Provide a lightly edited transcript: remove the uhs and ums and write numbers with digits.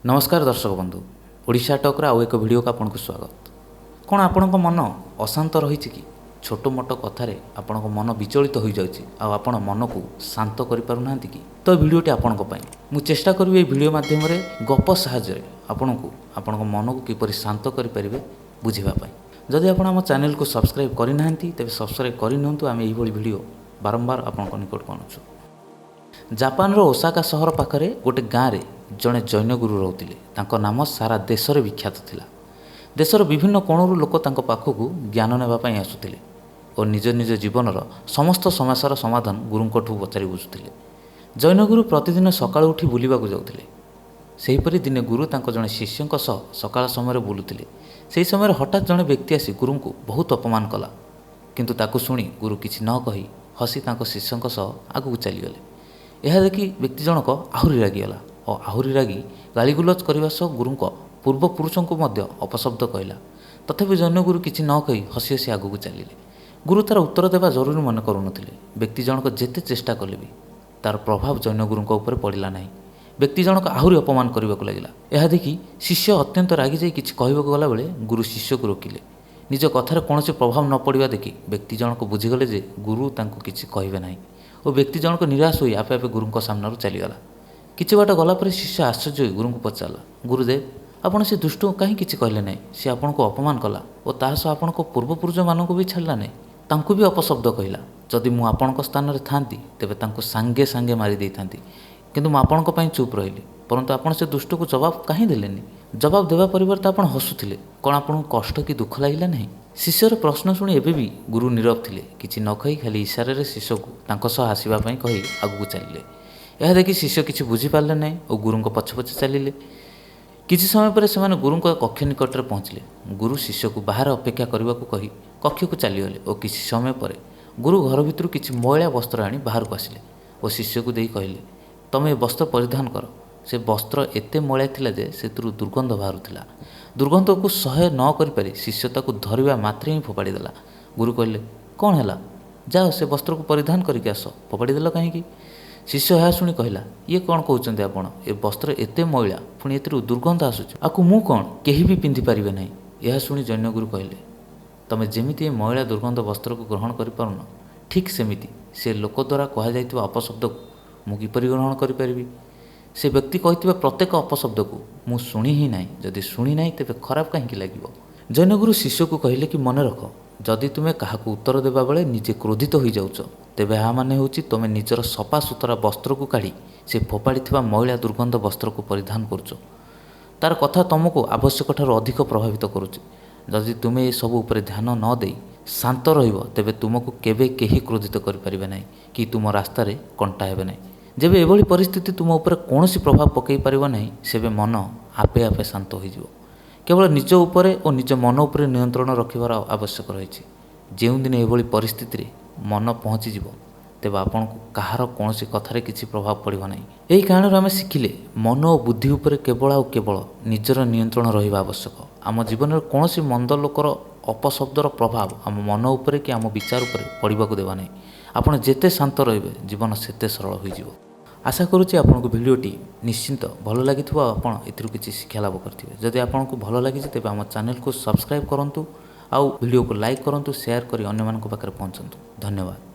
ନମସ୍କାର ଦର୍ଶକ ବନ୍ଧୁ, ଓଡ଼ିଶା ଟକ୍ର ଆଉ ଏକ ଭିଡ଼ିଓକୁ ଆପଣଙ୍କୁ ସ୍ୱାଗତ। କ'ଣ ଆପଣଙ୍କ ମନ ଅଶାନ୍ତ ରହିଛି କି? ଛୋଟ ମୋଟ କଥାରେ ଆପଣଙ୍କ ମନ ବିଚଳିତ ହୋଇଯାଉଛି ଆଉ ଆପଣ ମନକୁ ଶାନ୍ତ କରିପାରୁନାହାନ୍ତି କି? ତ ଏ ଭିଡ଼ିଓଟି ଆପଣଙ୍କ ପାଇଁ। ମୁଁ ଚେଷ୍ଟା କରିବି ଏହି ଭିଡ଼ିଓ ମାଧ୍ୟମରେ ଗପ ସାହାଯ୍ୟରେ ଆପଣଙ୍କୁ ଆପଣଙ୍କ ମନକୁ କିପରି ଶାନ୍ତ କରିପାରିବେ ବୁଝିବା ପାଇଁ। ଯଦି ଆପଣ ଆମ ଚ୍ୟାନେଲକୁ ସବସ୍କ୍ରାଇବ୍ କରିନାହାନ୍ତି, ତେବେ ସବସ୍କ୍ରାଇବ୍ କରିନିଅନ୍ତୁ। ଆମେ ଏଇଭଳି ଭିଡ଼ିଓ ବାରମ୍ବାର ଆପଣଙ୍କ ନିକଟକୁ ଆଣୁଛୁ। ଜାପାନର ଓସାକା ସହର ପାଖରେ ଗୋଟେ ଗାଁରେ ଜଣେ ଜୈନ ଗୁରୁ ରହୁଥିଲେ। ତାଙ୍କ ନାମ ସାରା ଦେଶରେ ବିଖ୍ୟାତ ଥିଲା। ଦେଶର ବିଭିନ୍ନ କୋଣରୁ ଲୋକ ତାଙ୍କ ପାଖକୁ ଜ୍ଞାନ ନେବା ପାଇଁ ଆସୁଥିଲେ ଓ ନିଜ ନିଜ ଜୀବନର ସମସ୍ତ ସମସ୍ୟାର ସମାଧାନ ଗୁରୁଙ୍କଠୁ ପଚାରି ବୁଝୁଥିଲେ। ଜୈନଗୁରୁ ପ୍ରତିଦିନ ସକାଳୁ ଉଠି ବୁଲିବାକୁ ଯାଉଥିଲେ। ସେହିପରି ଦିନେ ଗୁରୁ ତାଙ୍କ ଜଣେ ଶିଷ୍ୟଙ୍କ ସହ ସକାଳ ସମୟରେ ବୁଲୁଥିଲେ। ସେହି ସମୟରେ ହଠାତ୍ ଜଣେ ବ୍ୟକ୍ତି ଆସି ଗୁରୁଙ୍କୁ ବହୁତ ଅପମାନ କଲା। କିନ୍ତୁ ତାକୁ ଶୁଣି ଗୁରୁ କିଛି ନ କହି ହସି ତାଙ୍କ ଶିଷ୍ୟଙ୍କ ସହ ଆଗକୁ ଚାଲିଗଲେ। ଏହା ଦେଖି ବ୍ୟକ୍ତି ଜଣକ ଆହୁରି ରାଗିଗଲା ଓ ଆହୁରି ରାଗି ଗାଳିଗୁଲଜ କରିବା ସହ ଗୁରୁଙ୍କ ପୂର୍ବପୁରୁଷଙ୍କୁ ମଧ୍ୟ ଅପଶବ୍ଦ କହିଲା। ତଥାପି ଜୈନଗୁରୁ କିଛି ନ କହି ହସି ହସି ଆଗକୁ ଚାଲିଲେ। ଗୁରୁ ତା'ର ଉତ୍ତର ଦେବା ଜରୁରୀ ମନେ କରୁନଥିଲେ। ବ୍ୟକ୍ତି ଜଣକ ଯେତେ ଚେଷ୍ଟା କଲେ ବି ତା'ର ପ୍ରଭାବ ଜୈନଗୁରୁଙ୍କ ଉପରେ ପଡ଼ିଲା ନାହିଁ। ବ୍ୟକ୍ତି ଜଣକ ଆହୁରି ଅପମାନ କରିବାକୁ ଲାଗିଲା। ଏହା ଦେଖି ଶିଷ୍ୟ ଅତ୍ୟନ୍ତ ରାଗିଯାଇ କିଛି କହିବାକୁ ଗଲାବେଳେ ଗୁରୁ ଶିଷ୍ୟକୁ ରୋକିଲେ। ନିଜ କଥାରେ କୌଣସି ପ୍ରଭାବ ନ ପଡ଼ିବା ଦେଖି ବ୍ୟକ୍ତି ଜଣକ ବୁଝିଗଲେ ଯେ ଗୁରୁ ତାଙ୍କୁ କିଛି କହିବେ ନାହିଁ ଓ ବ୍ୟକ୍ତି ଜଣକ ନିରାଶ ହୋଇ ଆପେ ଆପେ ଗୁରୁଙ୍କ ସାମ୍ନାରୁ ଚାଲିଗଲା। କିଛି ବାଟ ଗଲା ପରେ ଶିଷ୍ୟ ଆଶ୍ଚର୍ଯ୍ୟ ହୋଇ ଗୁରୁଙ୍କୁ ପଚାରିଲା, ଗୁରୁଦେବ, ଆପଣ ସେ ଦୁଷ୍ଟକୁ କାହିଁ କିଛି କହିଲେ ନାହିଁ? ସେ ଆପଣଙ୍କୁ ଅପମାନ କଲା ଓ ତା ସହ ଆପଣଙ୍କ ପୂର୍ବପୁରୁଷମାନଙ୍କୁ ବି ଛାଡ଼ିଲା ନାହିଁ, ତାଙ୍କୁ ବି ଅପଶବ୍ଦ କହିଲା। ଯଦି ମୁଁ ଆପଣଙ୍କ ସ୍ଥାନରେ ଥାନ୍ତି, ତେବେ ତାଙ୍କୁ ସାଙ୍ଗେ ସାଙ୍ଗେ ମାରି ଦେଇଥାନ୍ତି। କିନ୍ତୁ ମୁଁ ଆପଣଙ୍କ ପାଇଁ ଚୁପ୍ ରହିଲି। ପରନ୍ତୁ ଆପଣ ସେ ଦୁଷ୍ଟକୁ ଜବାବ କାହିଁ ଦେଲେନି? ଜବାବ ଦେବା ପରିବର୍ତ୍ତେ ଆପଣ ହସୁଥିଲେ। କ'ଣ ଆପଣଙ୍କୁ କଷ୍ଟ କି ଦୁଃଖ ଲାଗିଲା ନାହିଁ? ଶିଷ୍ୟର ପ୍ରଶ୍ନ ଶୁଣି ଏବେ ବି ଗୁରୁ ନୀରବ ଥିଲେ। କିଛି ନ କହି ଖାଲି ଇଶାରାରେ ଶିଷ୍ୟକୁ ତାଙ୍କ ସହ ଆସିବା ପାଇଁ କହି ଆଗକୁ ଚାଲିଲେ। ଏହା ଦେଖି ଶିଷ୍ୟ କିଛି ବୁଝିପାରିଲେ ନାହିଁ ଓ ଗୁରୁଙ୍କ ପଛେ ପଛେ ଚାଲିଲେ। କିଛି ସମୟ ପରେ ସେମାନେ ଗୁରୁଙ୍କ କକ୍ଷ ନିକଟରେ ପହଞ୍ଚିଲେ। ଗୁରୁ ଶିଷ୍ୟକୁ ବାହାରେ ଅପେକ୍ଷା କରିବାକୁ କହି କକ୍ଷକୁ ଚାଲିଗଲେ ଓ କିଛି ସମୟ ପରେ ଗୁରୁ ଘର ଭିତରୁ କିଛି ମଇଳା ବସ୍ତ୍ର ଆଣି ବାହାରକୁ ଆସିଲେ ଓ ଶିଷ୍ୟକୁ ଦେଇ କହିଲେ, ତମେ ଏ ବସ୍ତ୍ର ପରିଧାନ କର। ସେ ବସ୍ତ୍ର ଏତେ ମଇଳା ଥିଲା ଯେ ସେଥିରୁ ଦୁର୍ଗନ୍ଧ ବାହାରୁଥିଲା। ଦୁର୍ଗନ୍ଧକୁ ସହ୍ୟ ନ କରିପାରି ଶିଷ୍ୟ ତାକୁ ଧରିବା ମାତ୍ରେ ହିଁ ଫୋପାଡ଼ି ଦେଲା। ଗୁରୁ କହିଲେ, କ'ଣ ହେଲା? ଯାଅ, ସେ ବସ୍ତ୍ରକୁ ପରିଧାନ କରିକି ଆସ। ଫୋପାଡ଼ି ଦେଲ କାହିଁକି? ଶିଷ୍ୟ ଏହା ଶୁଣି କହିଲା, ଇଏ କ'ଣ କହୁଛନ୍ତି ଆପଣ? ଏ ବସ୍ତ୍ର ଏତେ ମଇଳା, ପୁଣି ଏଥିରୁ ଦୁର୍ଗନ୍ଧ ଆସୁଛି। ଆକୁ ମୁଁ କ'ଣ, କେହି ବି ପିନ୍ଧିପାରିବେ ନାହିଁ। ଏହା ଶୁଣି ଜୈନଗୁରୁ କହିଲେ, ତମେ ଯେମିତି ଏ ମଇଳା ଦୁର୍ଗନ୍ଧ ବସ୍ତ୍ରକୁ ଗ୍ରହଣ କରିପାରୁନ, ଠିକ୍ ସେମିତି ସେ ଲୋକ ଦ୍ୱାରା କୁହାଯାଇଥିବା ଅପଶବ୍ଦକୁ ମୁଁ କିପରି ଗ୍ରହଣ କରିପାରିବି? ସେ ବ୍ୟକ୍ତି କହିଥିବା ପ୍ରତ୍ୟେକ ଅପଶବ୍ଦକୁ ମୁଁ ଶୁଣି ହିଁ ନାହିଁ। ଯଦି ଶୁଣି ନାହିଁ, ତେବେ ଖରାପ କାହିଁକି ଲାଗିବ? ଜୈନଗୁରୁ ଶିଷ୍ୟକୁ କହିଲେ କି ମନେ ରଖ, ଯଦି ତୁମେ କାହାକୁ ଉତ୍ତର ଦେବାବେଳେ ନିଜେ କ୍ରୋଧିତ ହୋଇଯାଉଛ, ତେବେ ଏହା ମାନେ ହେଉଛି ତୁମେ ନିଜର ସଫା ସୁତରା ବସ୍ତ୍ରକୁ କାଢ଼ି ସେ ଫୋପାଡ଼ିଥିବା ମଇଳା ଦୁର୍ଗନ୍ଧ ବସ୍ତ୍ରକୁ ପରିଧାନ କରୁଛ। ତାର କଥା ତୁମକୁ ଆବଶ୍ୟକ ଠାରୁ ଅଧିକ ପ୍ରଭାବିତ କରୁଛି। ଯଦି ତୁମେ ଏସବୁ ଉପରେ ଧ୍ୟାନ ନ ଦେଇ ଶାନ୍ତ ରହିବ, ତେବେ ତୁମକୁ କେବେ କେହି କ୍ରୋଧିତ କରିପାରିବେ ନାହିଁ କି ତୁମ ରାସ୍ତାରେ କଣ୍ଟା ହେବେ ନାହିଁ। ଯେବେ ଏଭଳି ପରିସ୍ଥିତି ତୁମ ଉପରେ କୌଣସି ପ୍ରଭାବ ପକାଇ ପାରିବ ନାହିଁ, ସେବେ ମନ ଆପେ ଆପେ ଶାନ୍ତ ହୋଇଯିବ। କେବଳ ନିଜ ଉପରେ ଓ ନିଜ ମନ ଉପରେ ନିୟନ୍ତ୍ରଣ ରଖିବାର ଆବଶ୍ୟକ ରହିଛି। ଯେଉଁଦିନ ଏଭଳି ପରିସ୍ଥିତିରେ ମନ ପହଞ୍ଚିଯିବ, ତେବେ ଆପଣଙ୍କୁ କାହାର କୌଣସି କଥାରେ କିଛି ପ୍ରଭାବ ପଡ଼ିବ ନାହିଁ। ଏହି କାରଣରୁ ଆମେ ଶିଖିଲେ, ମନ ଓ ବୁଦ୍ଧି ଉପରେ କେବଳ ଆଉ କେବଳ ନିଜର ନିୟନ୍ତ୍ରଣ ରହିବା ଆବଶ୍ୟକ। ଆମ ଜୀବନରେ କୌଣସି ମନ୍ଦ ଲୋକର ଅପଶବ୍ଦର ପ୍ରଭାବ ଆମ ମନ ଉପରେ କି ଆମ ବିଚାର ଉପରେ ପଡ଼ିବାକୁ ଦେବା ନାହିଁ। ଆପଣ ଯେତେ ଶାନ୍ତ ରହିବେ, ଜୀବନ ସେତେ ସରଳ ହୋଇଯିବ। ଆଶା କରୁଛି ଆପଣଙ୍କୁ ଭିଡ଼ିଓଟି ନିଶ୍ଚିନ୍ତ ଭଲ ଲାଗିଥିବ ଆଉ ଆପଣ ଏଥିରୁ କିଛି ଶିକ୍ଷା ଲାଭ କରିଥିବେ। ଯଦି ଆପଣଙ୍କୁ ଭଲ ଲାଗିଛି, ତେବେ ଆମ ଚ୍ୟାନେଲକୁ ସବସ୍କ୍ରାଇବ୍ କରନ୍ତୁ ଆଉ ଭିଡ଼ିଓକୁ ଲାଇକ୍ କରନ୍ତୁ, ସେୟାର କରି ଅନ୍ୟମାନଙ୍କ ପାଖରେ ପହଞ୍ଚନ୍ତୁ। ଧନ୍ୟବାଦ।